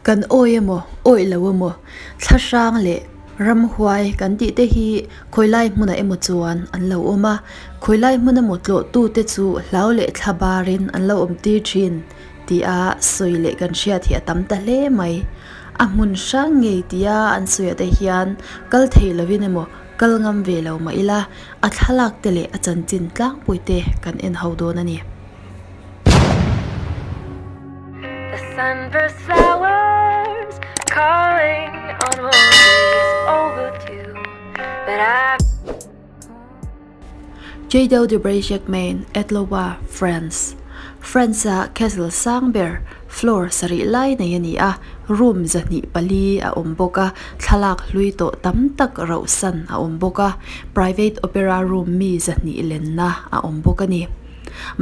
Kan awi emaw, awih lo emaw, thlahrang leh ramhuai kan tih te hi khawilai hmunah emaw chuan an lo awm a, khawilai hmun emaw tlawhtute chu hlau leh thla barin an lo awm tir thin tia sawi leh kan hriat hi a tam ta hle mai. A hmun hrang ngei tia an sawiah te hian kal thei lovin emaw kal ngam ve lo mah ila a thlalak te leh a chanchin tlangpui te kan en ho dawn a ni. The sunburst flowers calling on roses overdue But I Jadot de Bréjacmain, Etlowa, France France-a castle sang ber, floor sarih lai nei a ni a, room 204 a awm bawk a, thlalak hlui tawh tam tak rauhsan a awm bawk a, private opera room mi 200 lenna a awm bawk a ni.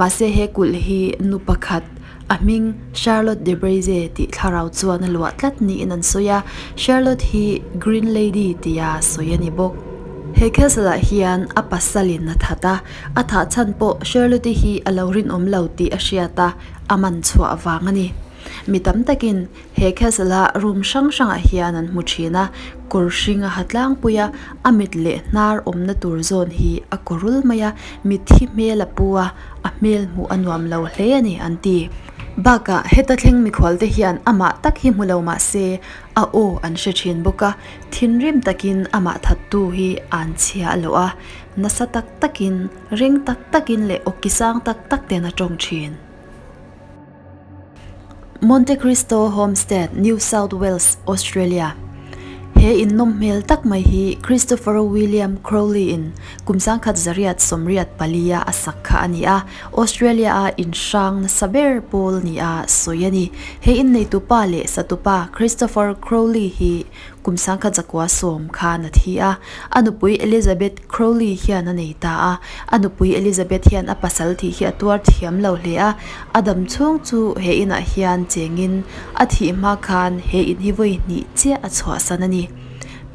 Mahse he kulh hi nu pakhat, a hming Charlotte de Breze tih thlarau chuan a luah tlat niin an sawi a, Charlotte hi Green Lady tia sawi a ni bawk. He castle ah hian a pasalin a that a, a thah chhan pawh Charlotte hi a lo rinawm lo tih a hriat a, a man chhuah vang a ni. Mi tam takin He castle a room hrang hrangah hian an hmu thin a, kawr hring a ha tlangpui a, a mit leh hnar awmna tur zawn hi a kaw rul mai a, mitthi hmel a pu a, a hmel hmuh a nuam lo hle a ni an ti. Bakah heta thleng mikhual te hian amah tak hi hmu lo mah se a aw an hre thin bawk a, thinrim takin amah thattu hi an chhia a lawh a, nasa tak takin, ring tak takin leh awki sang tak tak ten a tawng thin. Monte Cristo Homestead, New South Wales, Australia He in nawm hmel tak mai hi Christopher William Crowley in kum sangkhat zariat sawmriat palia a sak kha a ni a, Australia a in hrang nasa ber pawl ni a sawi a ni. He in neitupa leh satupa Christopher Crowley hi Kum sangkhat zakua sawm khan a thi a, a nupui Elizabeth Crowley hian a nei ta a. A nupui Elizabeth hian a pasal thih hi a tuar thiam lo hle a, a dam chhung chu he inah hian chengin a thih hma khan he in hi vawi hnih chiah a chhuahsan a ni.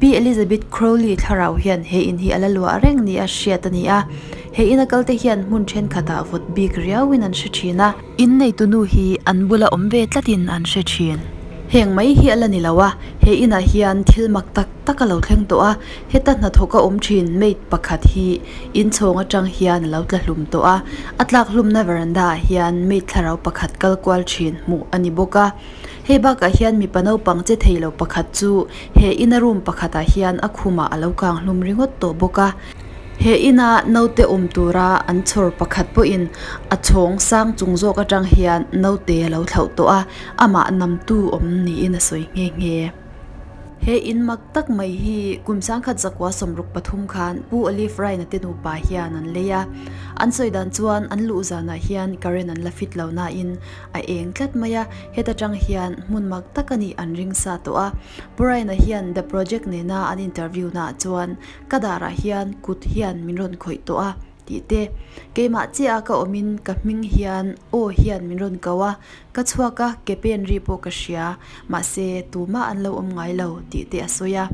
Pi Elizabeth Crowley thlarau hian he in hi a la luah reng ni a hriat a ni a, he ina kalte hian hmun thenkhatah vawt bik riauin an hre thin a. In neitunu hi an bula awm ve tlatin an hre thin. Heng mai hi a la ni lo a, he inah hian thil mak tak tak a lo thleng tawh a, heta hnathawk a awm thin maid pakhat hi inchhawng atang hian a lo tla hlum tawh a, a tlak hlumna veranda ah hian maid thlarau pakhat kal kual thin hmuh a ni bawk a. Hei bakah hian mipa naupang che thei lo pakhat chu he ina room pakhatah hian a khumah a lo kang hlum ringawt tawh bawk a. He ina naute awm tura an chhawr pakhat pawhin a chhawng sang chung zawk atang hian naute a lo thlauh tawh a, amah namtu awm niin a sawi nghe nghe. He in mak tak mai hi kum sangkhat zakua 63 khan Pu Olive Raina te nupa hian an lei a, an sawi dan chuan an luh zanah hian current an la fit lo nain a eng tlat mai a, heta tang hian hmun mak tak a nih an ring sa tawh a. Pu Raina hian The Project nena an interview naah chuan Ka darah hian kut hian min rawn khawih tawh a tih te, keimah chiah a ka awmin ka hming hian aw hian min rawn ko a, ka chhuak a ke pen ri pawh ka hria, mahse tumah an lo awm ngai lo tih te a sawi a.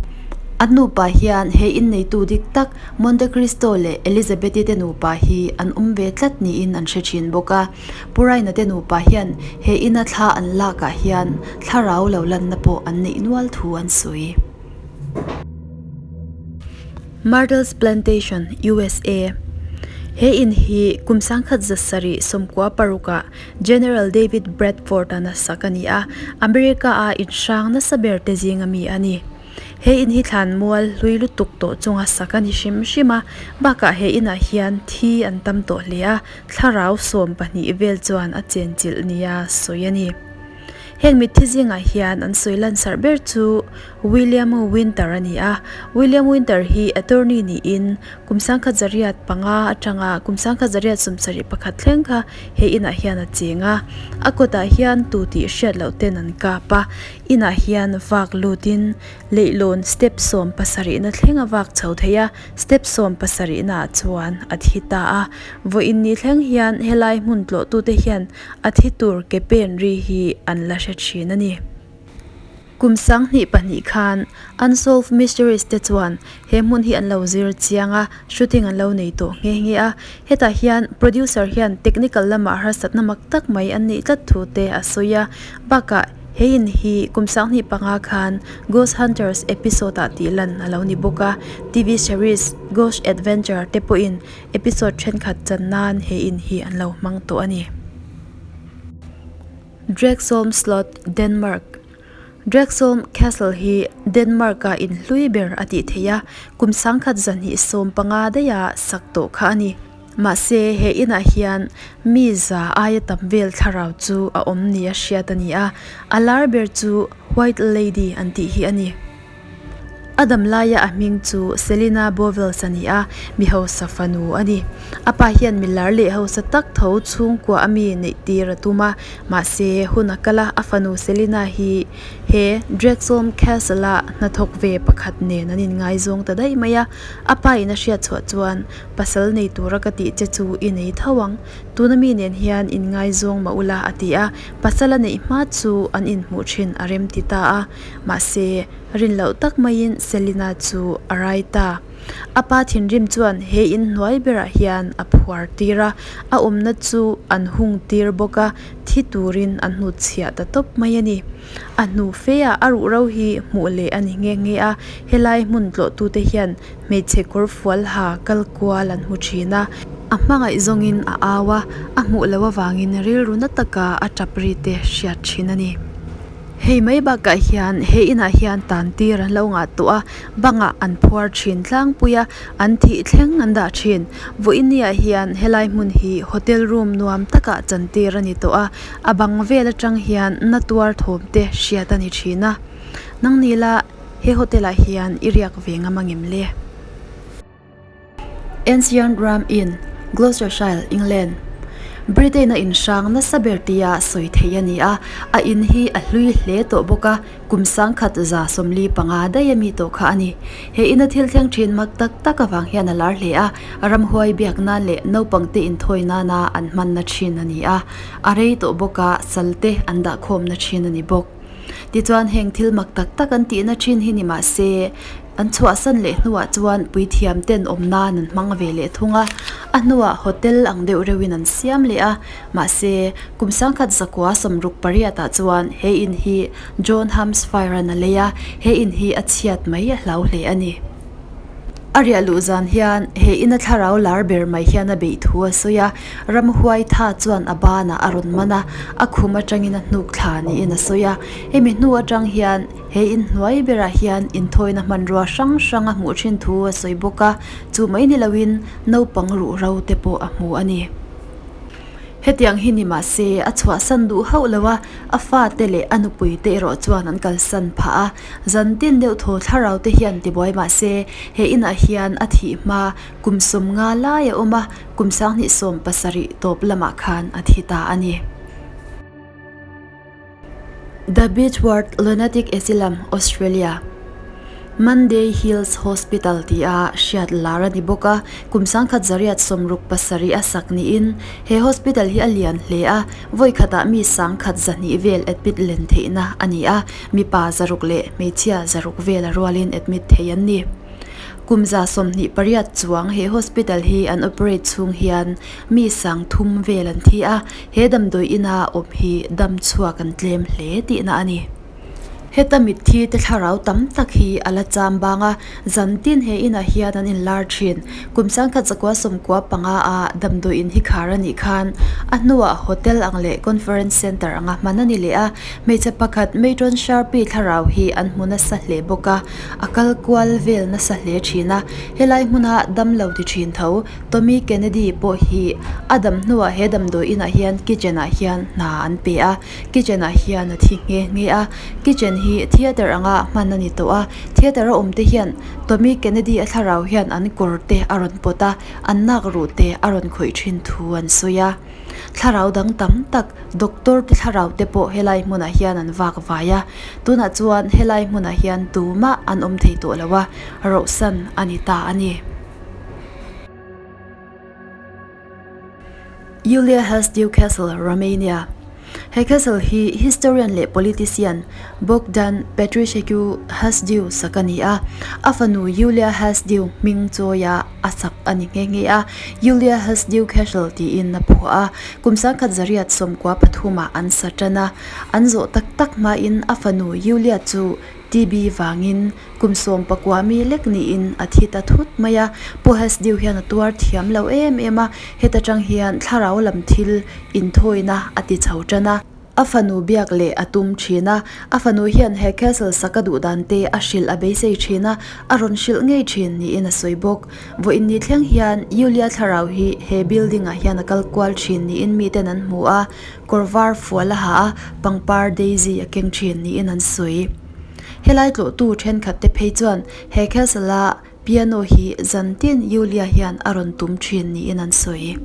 An nupa hian he inneitu dik tak Monte Cristo leh Elizabeth-i te nupa hi an awm ve tlat niin an hre thin bawk a. Pu Raina te nupa hian he ina thla an lakah hian thlarau lo lanna pawh an neih nual thu an sawi. Myrtles Plantation, USA He in hi kum sangkhat zasarih 16 ah General David Bradford a nasak a ni a, America a in hrang nasa ber te zinga mi a ni. He in hi thlan mual hlui lutuk tawh chunga sak a ni hrim hrim a, bakah he inah hian thi an tam tawh hle a, thlarau 12 vel chuan a chenchilh nia sawi a ni. Heng mitthi zingah hian an sawi lansarh ber chu William Winter a ni a. William Winter hi attorney niin kum sangkhat zariat panga atanga kum sangkhat zariat 71 thleng kha he inah hian a cheng a. A kawtah hian tu tih hriat loh ten an kap a. Inah hian vak lutin leihlawn step 70 na thleng a vak chho thei a. Step 70 naah chuan a thi ta a. Vawiin ni thleng hian helai hmun tlawhtute hian A thi tur ke pen ri hi an la hre thin a ni. Kum 2002 khan Unsolved Mysteries te chuan he hmun hi an lo zir chiang a, shooting an lo nei tawh nghe nghe a. Hetah hian producer hian technical lamah harsatna mak tak mai an neih tlat thu te a sawi a. Bakah He in hi kum 2005 khan Ghost Hunters episode ah tih lan a lo ni bawk a, TV series Ghost Adventure te pawhin episode thenkhat chan nan he in hi an lo hmang tawh a ni. Dragsholm Slot, Denmark Dragsholm Castle hi Denmark-a in hlui ber a tih theih a, kum 1915 daiha sak tawh kha a ni. Mahse, he inah hian mi za aia tam vel thlarau chu a awm nia hriat a ni a, a lar ber chu White Lady an tih hi a ni. A dam laia a hming chu Selina Bovels a ni a, mi hausa fanu a ni. A pa hian mi lar leh hausa tak tho chhungkua a mi neih tir a tum a, mahse hun a kal a, a fanu Selina hi he Dragsholm Castle-a hnathawk ve pakhat nen an inngaizawng ta daih mai a, a pa in a hriat chhuah chuan Pasal nei tura ka tih che chu i nei tho ang, tuna mi nen hian inngaizawng mah ula a ti a, pasal a neih hma chu an inhmuh thin a rem ti ta a, mahse rin loh tak maiin Selina chu a rai ta. A pa thinrim chuan he in hnuai berah hian a phuar tir a, a awmna chu an hung tir bawk a, thi turin an hnutchhiah ta tawp mai a ni. A hnu fe ah a ruhro hi hmuh leh a ni nghe nghe a, helai hmun tlawhtute hian Hmeichhe kawr fual ha kal kual an hmu thin a, a hmangaih zawngin a au a, a hmuh loh avangin rilru na taka a tap ri te hriat thin a ni. Hei mai bakah hian he inah hian tan tir an lo ngah tawh a, bangah an phuar thin tlangpui a, an thih thleng an dah thin. Vawiinniah hian helai hmun hi hotel room nuam takah chantir a ni tawh a, a bang vel atang hian na tuar thawm te hriat a ni thin a. Nangni la. He hotel ah hian i riak ve ngam angem le? Ancient Ram Inn, Gloucestershire, England Britain a inhrang nasa ber tia sawi theih a ni a, a in hi a hlui hle tawh bawk a, kum 1175 daih a mi tawh kha a ni. He ina thil thleng thin mak tak tak avang hian a lar hle a, ramhuai biak nan leh naupang te inthawi nana an hmanna thin a ni a, a rei tawh bawk a, sal te an dahkhawmna thin a ni bawk. Tichuan heng thil mak tak tak an tihna thin hi ni mah se, an chhuahsan leh hnuah chuan puithiam ten awm nan an hmang ve leh thung a, a hnuah hotel ang deuh reuhin an siam leh a, mahse kum 1968 ah chuan he in hi John Hampshire-a'n a lei a, he in hi a chhiat mai a hlau hle a ni. A riah luh zan hian he ina thlarau lar ber mai hian a beih thu a sawi a, ramhuai tha chuan a banah a rawn man a, a khum atangin a hnuk thla niin a sawi a. Hemi hnu atang hian he in hnuai berah hian inthawina hmanrua hrang hrang a hmuh thin thu a sawi bawk a, chu mai ni loin naupang ruhro te pawh a hmu a ni. Hetiang hi ni mah se, a chhuahsan duh hauh lo a, a fate leh a nupui te erawh chuan an kalsan phah a. Zan tin deuh thaw thlarau te hian tibuai mah se, he inah hian a thih hma kum 50 lai a awm a, kum 2070 tawp lamah khan a thi ta a ni. The Beechworth Lunatic Asylum, Australia Monday Hills Hospital tia hriat lar a ni bawk a, kum 1967 a sak niin he hospital hi a lian hle a, vawi khatah mi 1200 vel admit len theihna a ni a, mipa 600 leh hmeichhia 600 vel a rualin admit thei an ni. Kum 28 chuang he hospital hi an operate chhung hian Mi 3000 vel an thi a, he damdawi ina awm hi dam chhuak an tlem hle tihna a ni. Heta mitthi te thlarau tam tak hi a la cham bang a, zan tin he inah hian an inlar thin. Kum 1995 a damdawi in hi khar a nih khan a hnuah hotel ang leh conference centre anga hman a ni leh a, hmeichhe pakhat Matron Sharpie thlarau hi an hmu nasa hle bawk a, a kal kual vel nasa hle thin a, helai hmuna damlo ti thin tho Tommy Kennedy pawh hi a dam hnuah he damdawi inah hian kitchen ah hian hna an pe a, kitchen ah hian a thi nghe nghe a, kitchen hi theatre anga hman a ni tawh a, theatre a awm te hian Tommy Kennedy a thlarau hian an kawr te a rawn pawt a, an nak ruh te a rawn khawih thin thu an sawi a. Thlarau dang tam tak doctor te thlarau te pawh helai hmunah hian an vak vai a, tunah chuan helai hmunah hian tumah an awm thei tawh lo a, rohsan a ni ta a ni. Iulia Has Newcastle, Romania. He castle hi historian leh politician Bogdan Petrishecu Hasdiu sak a ni a, a fanu Iulia Hasdiu hming chawia a sak a ni nghe nghe a, Iulia Hasdiu Castle tiin a phuah a, kum 1993 an sa tan a, an zawh tak tak hmain a fanu Iulia chu TB vangin kum 19 mi lek niin a thi ta thut mai a, Pu Hasdiu hian a tuar thiam lo em em a, heta tang hian thlarau lam thil inthawina a ti chho tan a. A fanu biak leh a tum thin a, a fanu hian he castle sak a duh dan te a hrilh a beisei thin a, a rawn hrilh ngei thin niin a sawi bawk. Vawiin ni thleng hian Yulia thlarau hi he building ah hian a kal kual thin niin miten an hmu a, kawr var fual a ha a, pangpar daisy a keng thin niin an sawi. Helai tlawhtu thenkhat te phei chuan he castle a piano hi zantin Yulia hian a rawn tum thin niin an sawi.